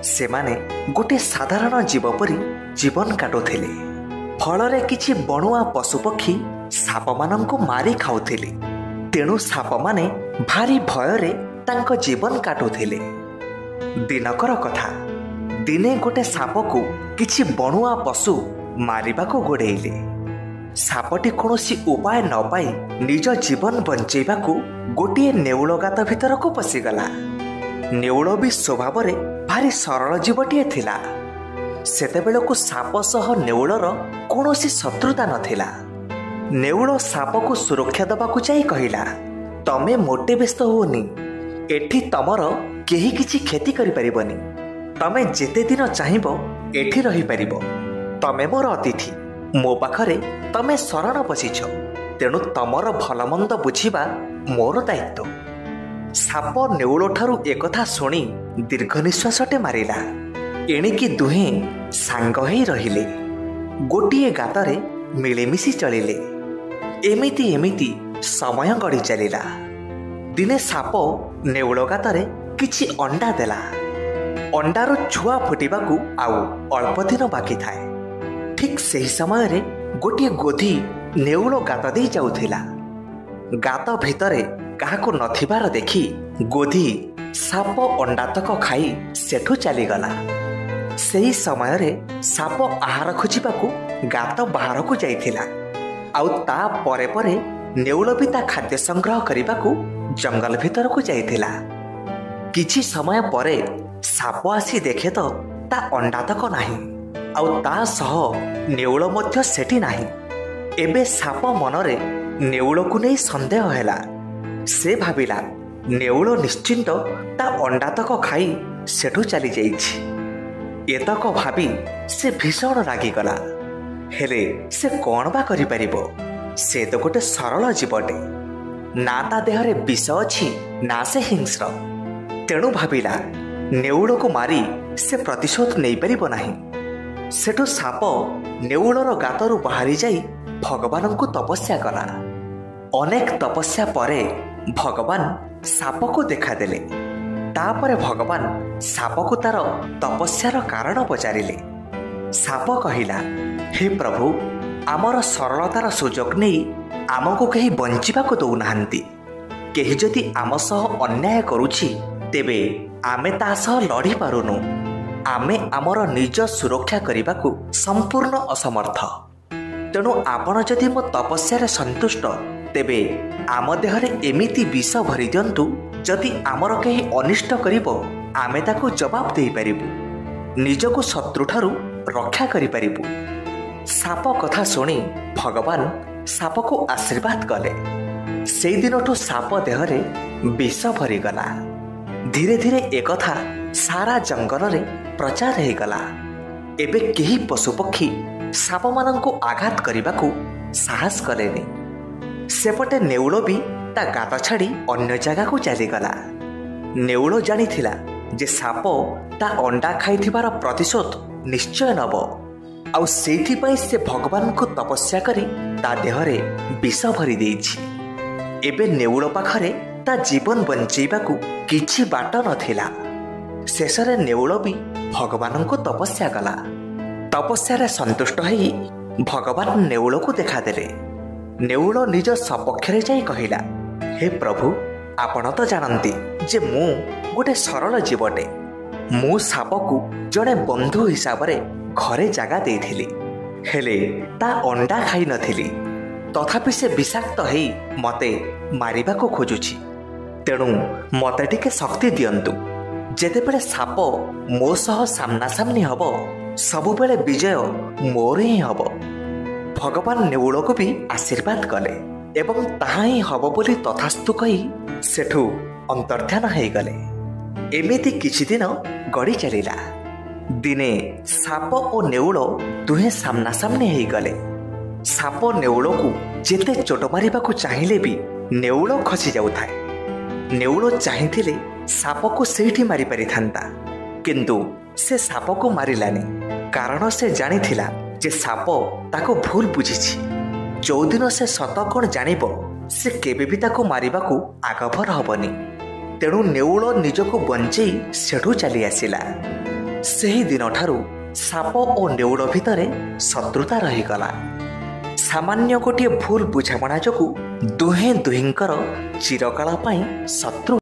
ସେମାନେ ଗୋଟେ ସାଧାରଣ ଜୀବ ପରି ଜୀବନ କାଟୁଥିଲେ। ଫଳରେ କିଛି ବଣୁଆ ପଶୁପକ୍ଷୀ ସାପମାନଙ୍କୁ ମାରି ଖାଉଥିଲେ। ତେଣୁ ସାପମାନେ ଭାରି ଭୟରେ ତାଙ୍କ ଜୀବନ କାଟୁଥିଲେ। ଦିନକର କଥା, ଦିନେ ଗୋଟେ ସାପକୁ କିଛି ବଣୁଆ ପଶୁ ମାରିବାକୁ ଗୋଡ଼େଇଲେ। ସାପଟି କୌଣସି ଉପାୟ ନ ପାଇ ନିଜ ଜୀବନ ବଞ୍ଚେଇବାକୁ ଗୋଟିଏ ନେଉଳ ଗାତ ଭିତରକୁ ପଶିଗଲା। ନେଉଳ ବି ସ୍ୱଭାବରେ ଭାରି ସରଳ ଜୀବଟିଏ ଥିଲା। ସେତେବେଳକୁ ସାପ ସହ ନେଉଳର କୌଣସି ଶତ୍ରୁତା ନଥିଲା। ନେଉଳ ସାପକୁ ସୁରକ୍ଷା ଦେବାକୁ ଯାଇ କହିଲା, ତମେ ମୋଟେ ବ୍ୟସ୍ତ ହୁଅନି, ଏଠି ତମର କେହି କିଛି କ୍ଷତି କରିପାରିବନି। ତମେ ଯେତେ ଦିନ ଚାହିଁବ ଏଠି ରହିପାରିବ। ତମେ ମୋର ଅତିଥି, ମୋ ପାଖରେ ତମେ ଶରଣ ପଶିଛ, ତେଣୁ ତମର ଭଲମନ୍ଦ ବୁଝିବା ମୋର ଦାୟିତ୍ୱ। ସାପ ନେଉଳଠାରୁ ଏକଥା ଶୁଣି ଦୀର୍ଘ ନିଶ୍ୱାସଟେ ମାରିଲା। ଏଣିକି ଦୁହେଁ ସାଙ୍ଗ ହେଇ ରହିଲେ, ଗୋଟିଏ ଗାତରେ ମିଳିମିଶି ଚଳିଲେ। ଏମିତି ଏମିତି ସମୟ ଗଡ଼ି ଚାଲିଲା। ଦିନେ ସାପ ନେଉଳ ଗାତରେ କିଛି ଅଣ୍ଡା ଦେଲା। ଅଣ୍ଡାରୁ ଛୁଆ ଫୁଟିବାକୁ ଆଉ ଅଳ୍ପ ଦିନ ବାକି ଥାଏ। ଠିକ୍ ସେହି ସମୟରେ ଗୋଟିଏ ଗୋଧି ନେଉଳ ଗାତ ଦେଇ ଯାଉଥିଲା। ଗାତ ଭିତରେ କାହାକୁ ନଥିବାର ଦେଖି ଗୋଧି ସାପ ଅଣ୍ଡାତକ ଖାଇ ସେଠୁ ଚାଲିଗଲା। ସେହି ସମୟରେ ସାପ ଆହାର ଖୋଜିବାକୁ ଗାତ ବାହାରକୁ ଯାଇଥିଲା। ଆଉ ତା ପରେ ପରେ ନେଉଳ ବି ତା ଖାଦ୍ୟ ସଂଗ୍ରହ କରିବାକୁ ଜଙ୍ଗଲ ଭିତରକୁ ଯାଇଥିଲା। କିଛି ସମୟ ପରେ ସାପ ଆସି ଦେଖେ ତ ତା ଅଣ୍ଡାତକ ନାହିଁ, ଆଉ ତା ସହ ନେଉଳ ମଧ୍ୟ ସେଠି ନାହିଁ। ଏବେ ସାପ ମନରେ ନେଉଳକୁ ନେଇ ସନ୍ଦେହ ହେଲା। ସେ ଭାବିଲା, ନେଉଳ ନିଶ୍ଚିନ୍ତ ତା ଅଣ୍ଡାତକ ଖାଇ ସେଠୁ ଚାଲିଯାଇଛି। ଏତକ ଭାବି ସେ ଭୀଷଣ ରାଗିଗଲା। ହେଲେ ସେ କ'ଣ ବା କରିପାରିବ? ସେ ତ ଗୋଟେ ସରଳ ଜୀବଟେ, ନା ତା ଦେହରେ ବିଷ ଅଛି ନା ସେ ହିଂସ୍ର। ତେଣୁ ଭାବିଲା, ନେଉଳକୁ ମାରି ସେ ପ୍ରତିଶୋଧ ନେଇପାରିବ ନାହିଁ। ସେଠୁ ସାପ ନେଉଳର ଗାତରୁ ବାହାରି ଯାଇ ଭଗବାନଙ୍କୁ ତପସ୍ୟା କଲା। ଅନେକ ତପସ୍ୟା ପରେ ଭଗବାନ ସାପକୁ ଦେଖାଦେଲେ। ତାପରେ ଭଗବାନ ସାପକୁ ତାର ତପସ୍ୟାର କାରଣ ପଚାରିଲେ। ସାପ କହିଲା, ହେ ପ୍ରଭୁ, ଆମର ସରଳତାର ସୁଯୋଗ ନେଇ ଆମକୁ କେହି ବଞ୍ଚିବାକୁ ଦଉନାହାନ୍ତି। କେହି ଯଦି ଆମ ସହ ଅନ୍ୟାୟ କରୁଛି, ତେବେ ଆମେ ତା ସହ ଲଢ଼ି ପାରୁନୁ। ଆମେ ଆମର ନିଜ ସୁରକ୍ଷା କରିବାକୁ ସମ୍ପୂର୍ଣ୍ଣ ଅସମର୍ଥ। ତେଣୁ ଆପଣ ଯଦି ମୋ ତପସ୍ୟାରେ ସନ୍ତୁଷ୍ଟ, ତେବେ ଆମ ଦେହରେ ଏମିତି ବିଷ ଭରି ଦିଅନ୍ତୁ, ଯଦି ଆମର କେହି ଅନିଷ୍ଟ କରିବ ଆମେ ତାକୁ ଜବାବ ଦେଇପାରିବୁ, ନିଜକୁ ଶତ୍ରୁଠାରୁ ରକ୍ଷା କରିପାରିବୁ। ସାପ କଥା ଶୁଣି ଭଗବାନ ସାପକୁ ଆଶୀର୍ବାଦ କଲେ। ସେଇଦିନଠୁ ସାପ ଦେହରେ ବିଷ ଭରିଗଲା। ଧୀରେ ଧୀରେ ଏକଥା ସାରା ଜଙ୍ଗଲରେ ପ୍ରଚାର ହେଇଗଲା। ଏବେ କେହି ପଶୁପକ୍ଷୀ ସାପମାନଙ୍କୁ ଆଘାତ କରିବାକୁ ସାହସ କଲେନି। ସେପଟେ ନେଉଳ ବି ତା ଗାତ ଛାଡ଼ି ଅନ୍ୟ ଜାଗାକୁ ଚାଲିଗଲା। ନେଉଳ ଜାଣିଥିଲା ଯେ ସାପ ତା ଅଣ୍ଡା ଖାଇଥିବାର ପ୍ରତିଶୋଧ ନିଶ୍ଚୟ ନେବ, ଆଉ ସେଇଥିପାଇଁ ସେ ଭଗବାନଙ୍କୁ ତପସ୍ୟା କରି ତା ଦେହରେ ବିଷ ଭରି ଦେଇଛି। ଏବେ ନେଉଳ ପାଖରେ ତା ଜୀବନ ବଞ୍ଚେଇବାକୁ କିଛି ବାଟ ନଥିଲା। ଶେଷରେ ନେଉଳ ବି ଭଗବାନଙ୍କୁ ତପସ୍ୟା କଲା। ତପସ୍ୟାରେ ସନ୍ତୁଷ୍ଟ ହେଇ ଭଗବାନ ନେଉଳକୁ ଦେଖାଦେଲେ। ନେଉଳ ନିଜ ସପକ୍ଷରେ ଯାଇ କହିଲା, ହେ ପ୍ରଭୁ, ଆପଣ ତ ଜାଣନ୍ତି ଯେ ମୁଁ ଗୋଟେ ସରଳ ଜୀବଟେ। ମୁଁ ସାପକୁ ଜଣେ ବନ୍ଧୁ ହିସାବରେ ଘରେ ଜାଗା ଦେଇଥିଲି, ହେଲେ ତା ଅଣ୍ଡା ଖାଇନଥିଲି। ତଥାପି ସେ ବିଷାକ୍ତ ହେଇ ମୋତେ ମାରିବାକୁ ଖୋଜୁଛି। ତେଣୁ ମୋତେ ଟିକେ ଶକ୍ତି ଦିଅନ୍ତୁ। ଯେତେବେଳେ ସାପ ମୋ ସହ ସାମ୍ନାସାମ୍ନି ହେବ, ସବୁବେଳେ ବିଜୟ ମୋର ହିଁ ହେବ। ଭଗବାନ ନେଉଳକୁ ବି ଆଶୀର୍ବାଦ କଲେ ଏବଂ ତାହା ହିଁ ହେବ ବୋଲି ତଥାସ୍ତୁ କହି ସେଠୁ ଅନ୍ତର୍ଧ୍ୟାନ ହେଇଗଲେ। ଏମିତି କିଛି ଦିନ ଗଡ଼ି ଚାଲିଲା। ଦିନେ ସାପ ଓ ନେଉଳ ଦୁହେଁ ସାମ୍ନାସାମ୍ନି ହେଇଗଲେ। ସାପ ନେଉଳକୁ ଯେତେ ଚୋଟ ମାରିବାକୁ ଚାହିଁଲେ ବି ନେଉଳ ଖସି ଯାଉଥାଏ। ନେଉଳ ଚାହିଁଥିଲେ ସାପକୁ ସେଇଠି ମାରିପାରିଥାନ୍ତା, କିନ୍ତୁ ସେ ସାପକୁ ମାରିଲାନି, କାରଣ ସେ ଜାଣିଥିଲା ଯେ ସାପ ତାକୁ ଭୁଲ ବୁଝିଛି। ଯୋଉଦିନ ସେ ସତ କ'ଣ ଜାଣିବ, ସେ କେବେ ବି ତାକୁ ମାରିବାକୁ ଆଗଭର ହବନି। ତେଣୁ ନେଉଳ ନିଜକୁ ବଞ୍ଚେଇ ସେଠୁ ଚାଲି ଆସିଲା। ସେହି ଦିନଠାରୁ ସାପ ଓ ନେଉଳ ଭିତରେ ଶତ୍ରୁତା ରହିଗଲା। ସାମାନ୍ୟ ଗୋଟିଏ ଭୁଲ ବୁଝାମଣା ଯୋଗୁଁ ଦୁହେଁ ଦୁହିଁଙ୍କର ଚିରକାଳ ପାଇଁ ଶତ୍ରୁ